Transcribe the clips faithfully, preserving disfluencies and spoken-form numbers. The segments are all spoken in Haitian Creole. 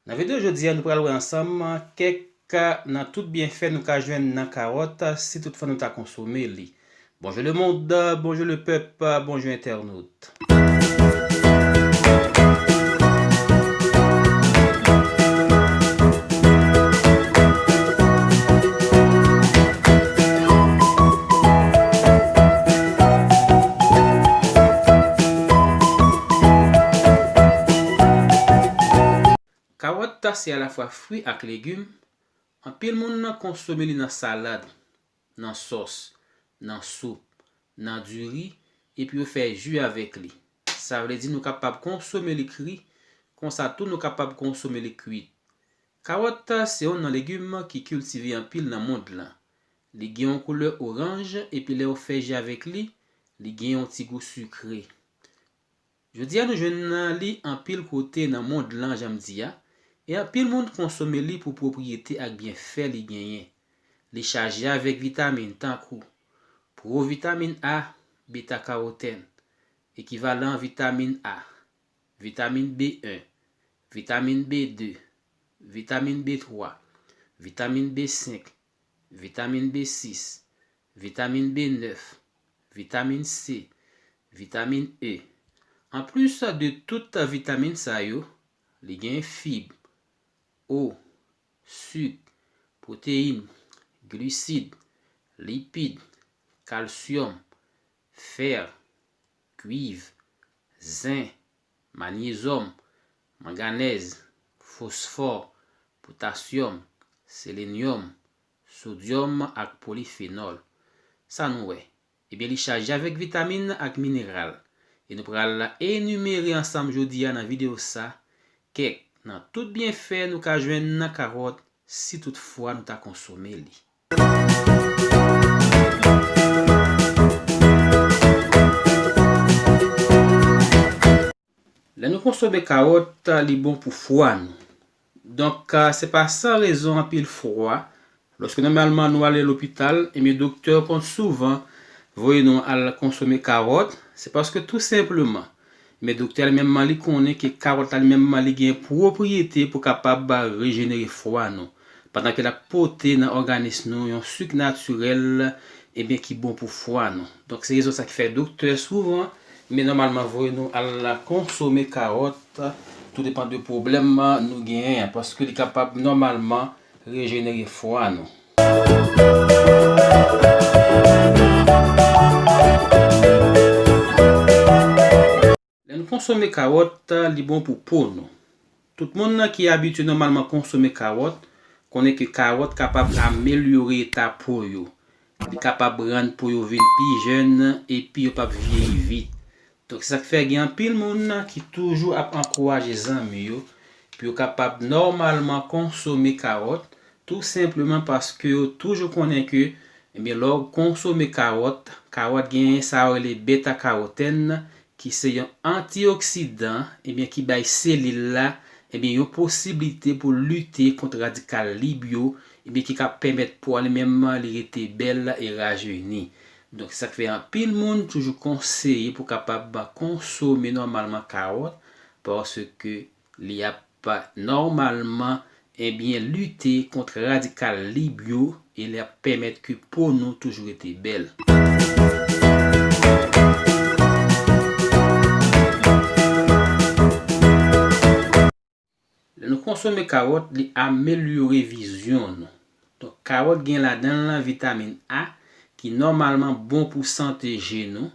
Nan videyo jodi a, nou pral wè ansanm kèk nan tout byenfè nou ka jwenn nan kawòt si toutfwa nou ta konsome li. Bonjou lemonn, bonjou lepèp, bonjou entènot. Kawòt se alafwa fwi ak legim. Anpil moun konsome li nan salad, nan sòs, nan soup, nan diri, epi yo fè ji avèk li. Sa vle di nou kapab konsome li kri, konsa tou nou kapab konsome li kwit. Kawòt se youn nan legim ki kiltive anpil nan mond lan. Li gen yon koulè oranj, epi lè w fè ji avèk li, li gen yon ti gou sikre. Jodi a, nou jwenn li anpil kote nan mond lan, jan m di a, e anpil moun konsome li pou pwopriyete ak byenfè li genyen. Li chaje avèk vitamin tankou pwovitamin A, beta karotèn, ekivalan vitamin A, vitamin B en, vitamin B de, vitamin B twa, vitamin B senk, vitamin B sis, vitamin B nèf, vitamin C, vitamin E. Anplis de tout vitamin sa yo, li gen fib, O, sik, pwoteyin, glisid, lipid, kalsyòm, fè, kwiv, zen, manyezòm, manganèz, fosfò, potasyòm, selenyòm, sodyòm ak polifenòl. Sa nou wè? Ebyen, li chaje avèk vitamin ak mineral. E nou pral enimere ansanm jodi a nan videyo sa kèk nan tout byenfè nou ka jwenn nan kawòt si toutfwa nou ta konsome li. Lè nou konsome kawòt, li bon pou fwa nou. Donk, se pa san rezon anpil fwa, lòske nòmalman nou ale lopital, ebyen doktè konn souvan voye nou al konsome kawòt, se paske tou senpleman, ebyen doktè li menm li konnen ke kawòt la li menm li gen pwopriyete pou kapab rejenere fwa nou, pandan ke l ap pote nan òganis nou yon sik natirèl, ebyen ki bon pou fwa nou. Donk se rezon sa ki fè doktè souvan, ebyen nòmalman voye nou al konsome kawòt, tou depann de pwoblèm nou genyen an, paske li kapab nòmalman rejenere fwa nou. Lè nou konsome kawòt, li bon pou po nou. Tout moun ki abitye nòmalman konsome kawòt konnen ke kawòt kapab amelyore eta po yo. Li kapab rann po yo vin pi jèn epi yo p ap vyeyi vit. Donk, se sa k fè gen anpil moun ki toujou ap ankouraje zanmi yo pou yo kapab nòmalman konsome kawòt, tou senpleman paske yo toujou konnen ke, ebyen, lè w konsome kawòt, kawòt genyen sa yo rele beta karotèn, ki se yon antioksidan, ebyen, ki bay selil la, ebyen, yon posiblite pou lite kont radikal lib yo, ebyen, ki ka pèmèt po a li menm li rete bèl e rajeni. Donk, se sa k fè anpil moun toujou konseye pou kapab konsome nòmalman kawòt, paske li ap nòmalman, ebyen, lite kont radikal lib yo e li ap pèmèt ke po nou toujou rete bèl. Lè nou konsome kawòt, li amelyore vizyon nou. Donk, kawòt gen ladan l vitamin A, ki nòmalman bon pou sante je nou.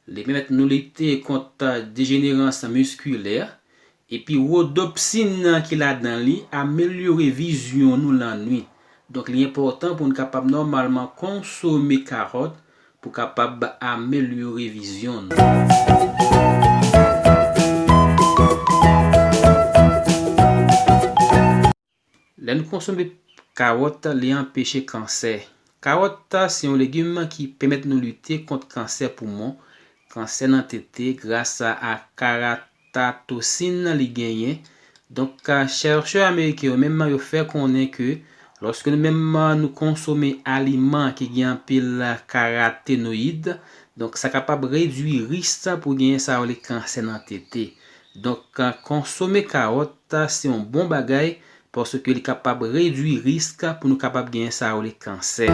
Li pèmèt nou lite kont dejenerans miskilè. Epi wodopsin ki ladan li amelyore vizyon nou lannwit. Donk, li enpòtan pou n kapab nòmalman konsome kawòt pou kapab amelyore vizyon nou. Lè nou konsome kawòt, li anpeche kansè. Kawòt se yon legim ki pèmèt nou lite kont kansè poumon, kansè nan tete gras a karotenoid li genyen. Donk, chèchè ameriken yo menm yo fè konnen ke lòske nou menm nou konsome aliman ki gen anpil karotenoid, donk sa kapab redui risk pou genyen sa yo rele kansè nan tete. Donk, konsome kawòt, se yon bon bagay, paske li kapab redui risk pou nou kapab genyen sa yo rele kansè.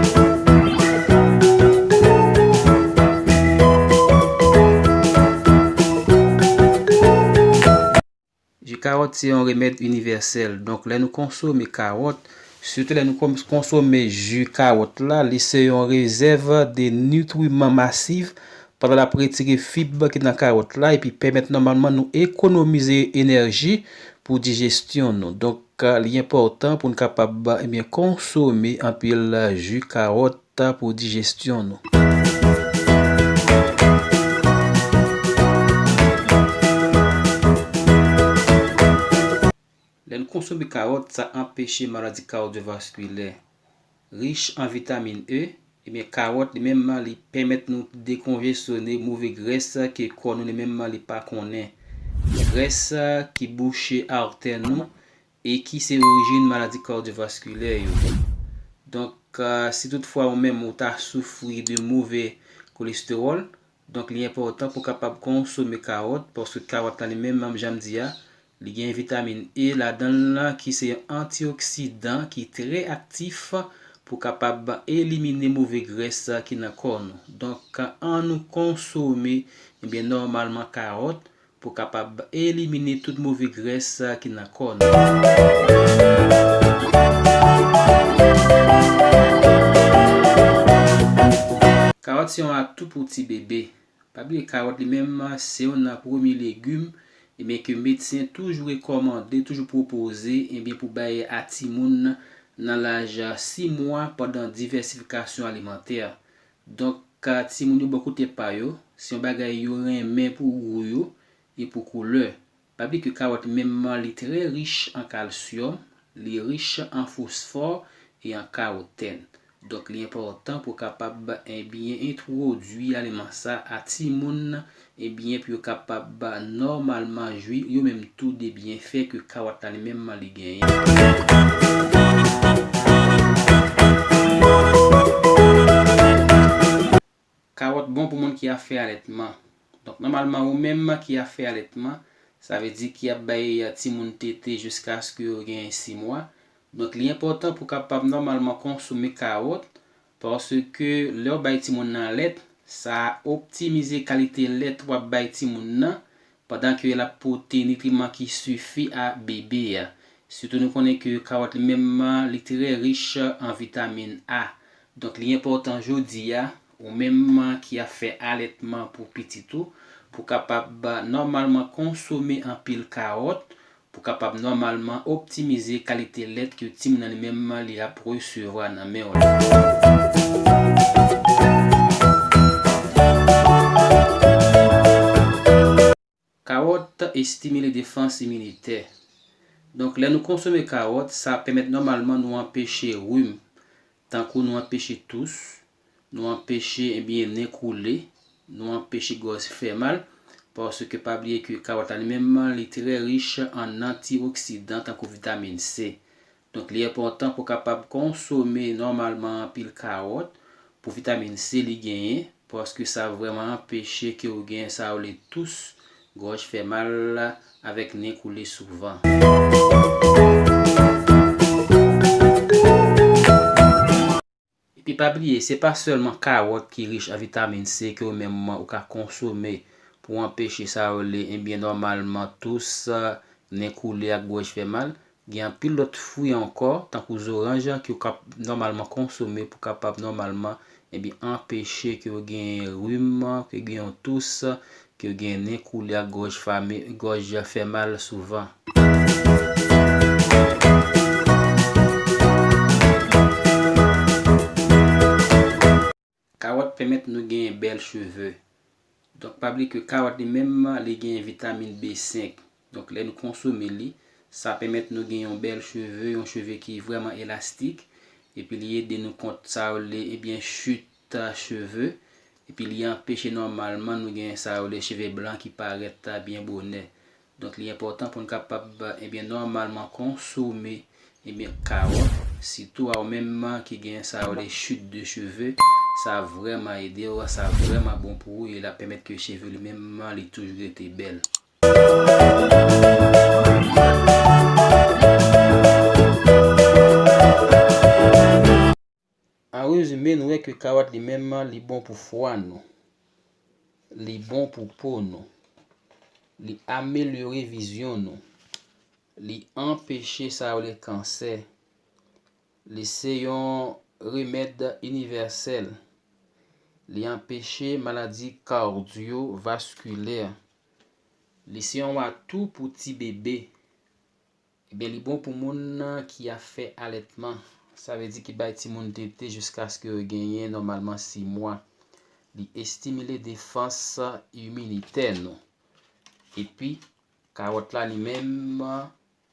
Ji kawòt se yon remèd inivèsèl. Donk, lè nou konsome kawòt, sitou lè nou kon-, konsome ji kawòt la, li se yon rezèv de nitriman masiv pandan l ap retire fib ki nan kawòt la epi pèmèt nòmalman nou ekonomize enèji pou dijesyon nou. Donk, li enpòtan pou n kapab, ebyen, konsome anpil ji kawòt pou dijesyon nou. Lè n konsome kawòt, sa anpeche maladi kadyovaskilè. Rich an vitamin E, ebyen, kawòt li menm li pèmèt nou dekonjesyone move grès ke kò nou li menm li pa konnen. Grès ki bouche artè nou e ki se orijin maladi kadyovaskilè yo. Donk, si toutfwa ou menm ou ta soufri de move kolestewòl, donk li enpòtan pou kapab konsome kawòt, paske kawòt la li menm, jan m di a, li gen vitamin E ladan l lan ki se yon antioksidan ki trè aktif pou kapab elimine move grès ki nan kò nou. Donk, ann nou konsome, ebyen, nòmalman kawòt pou kapab elimine tout move grès ki nan kò nou. Kawòt se yon atou pou ti bebe. Pa bliye kawòt li menm se youn nan premye legim, ebyen, ke medsen toujou rekòmande, toujou pwopoze, ebyen, pou bay a timoun nan laj sis mwa pandan divèsifikasyon alimantè. Donk, timoun yo bò kote pa yo, se yon bagay yo renmen pou gou yo e pou koulè. Pa bliye ke kawòt menm li trè rich an kalsyòm, li rich an fosfò e an karotèn. Donk, li enpòtan pou kapab, ebyen, entwodui aliman sa a timoun, ebyen, pou yo kapab nòmalman jwi yo menm tou de byenfè ke kawòt la li menm li genyen. Kawòt bon pou moun ki ap fè alètman. Donk, nòmalman, ou menm ki ap fè alètman, sa vle di ki ap bay timoun tete jiskaske yo gen sis mwa. Donk, li enpòtan pou kapab nòmalman konsome kawòt, paske lè w bay timoun nan lèt, sa optimize kalite lèt w ap bay timoun nan, pandan ke l ap pote nitriman ki sifi a bebe a. Sitou nou konnen ke kawòt li menm, li trè rich an vitamin A. Donk, li enpòtan jodi a, ou menm ki ap fè alètman pou pitit ou, pou kapab nòmalman konsome anpil kawòt, pou kapab nòmalman optimize kalite lèt ke timoun nan li menm li ap resevwa nan men w la. Kawòt estimile defans iminitè. Donk, lè nou konsome kawòt, sa pèmèt nòmalman nou anpeche rim, tankou nou anpeche tous, nou anpeche, ebyen, nen koule, nou anpeche gòj fè mal, paske pa bliye ke kawòt la li menm, li trè rich an antioksidan tankou vitamin C. Donk, li enpòtan pou kapab konsome nòmalman anpil kawòt pou vitamin C li genyen, paske sa vrèman anpeche ke w gen sa yo rele tous, gòj fè mal, avèk nen koule souvan. Epi pa bliye, se pa sèlman kawòt ki rich an vitamin C ke ou menm ou ka konsome pou anpeche sa yo rele, ebyen, nòmalman tous, nen koule ak gòj fè mal. Gen anpil lòt fwi ankò, tankou zoranj, ke w ka nòmalman konsome pou kapab nòmalman, ebyen, anpeche ke w gen rim, ke w gen yon tous, ke w gen nen koule ak gòj fame, gòj fè mal souvan. Kawòt pèmèt nou genyen bèl cheve. Donk, pa bliye ke kawòt li menm, li genyen vitamin B senk. Donk, lè nou konsome li, sa pèmèt nou gen yon bèl cheve, yon cheve ki vrèman elastik. Epi li ede nou kont sa yo rele, ebyen, chit cheve. Epi li anpeche nòmalman nou gen sa yo rele cheve blan ki parèt byen bonè. Donk, li enpòtan pou n kapab, ebyen, nòmalman konsome, ebyen, kawòt, sitou a ou menm ki gen sa yo rele chute de cheveux, sa vrèman ede w, sa vrèman bon pou ou, e l ap pèmèt ke cheve li menm li toujou rete bèl. An rezime, nou wè ke kawòt li menm, li bon pou fwa nou. Li bon pou po nou. Li amelyore vizyon nou. Li anpeche sa yo rele kansè. Li se yon remèd inivèsèl. Li anpeche maladi kadyovaskilè. Li se yon atou pou ti bebe. Ebyen, li bon pou moun ki ap fè alètman. Sa vle di ki bay timoun tete jiskaske yo genyen nòmalman sis mwa. Li estimile defans iminitè nou. Epi, kawòt la li menm,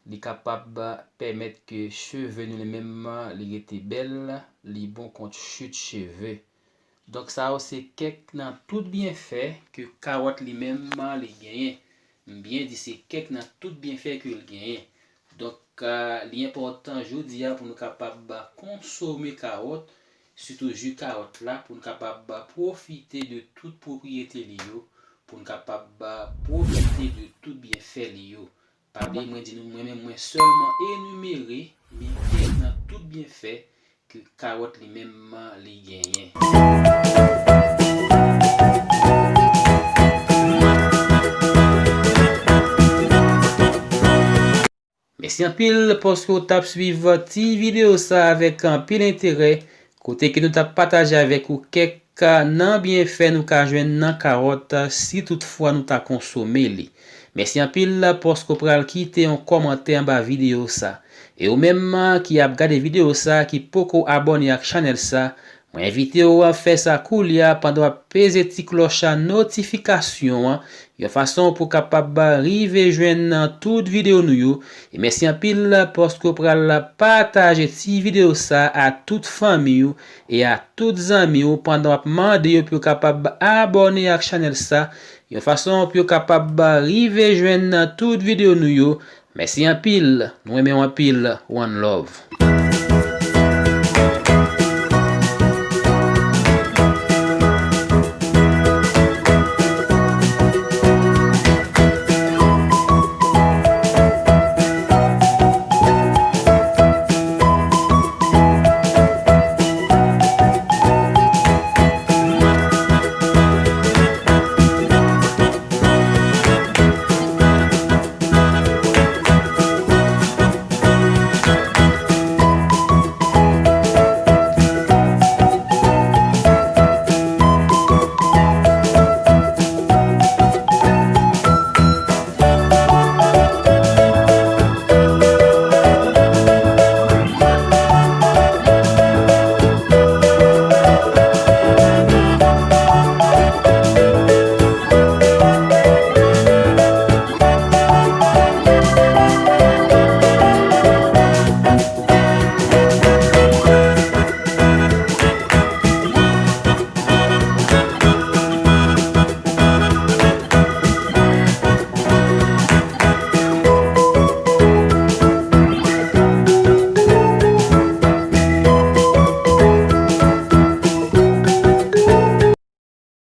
li kapab pèmèt ke cheve nou li menm li rete bèl, li bon kont chit cheve. Donk, sa yo se kèk nan tout byenfè ke kawòt li menm li genyen. M byen di se kèk nan tout byenfè ke l genyen. Donk, a, li enpòtan jodi a pou nou kapab konsome kawòt, sitou ji kawòt la, pou nou kapab pwofite de tout pwopriyete li yo, pou nou kapab pwofite de tout byenfè li yo. Pa bliye, mwen di nou, mwen menm, mwen sèlman enimere, men kèk nan tout byenfè ke kawòt li menm li genyen. Mèsi anpil paske w t ap swiv ti videyo sa avèk anpil enterè, kote ke nou t ap pataje avèk ou kèk nan byenfè nou ka jwenn nan kawòt, si toutfwa nou ta konsome li. Mèsi anpil paske w pral kite yon kòmantè anba videyo sa. E ou menm ki ap gade videyo sa, ki poko abòne ak chanèl sa, mwen envite w fè sa koulye a pandan w ap peze ti klòch a notifikasyon an, yon fason pou w kapab rive jwenn tout videyo nou yo. E mèsi anpil paske w pral pataje ti videyo sa a tout fanmi w e a tout zanmi w pandan w ap mande yo pou yo kapab abòne ak chanèl sa, yon fason pou yo kapab rive jwenn tout videyo nou yo. Mèsi anpil, nou renmen w anpil, one love.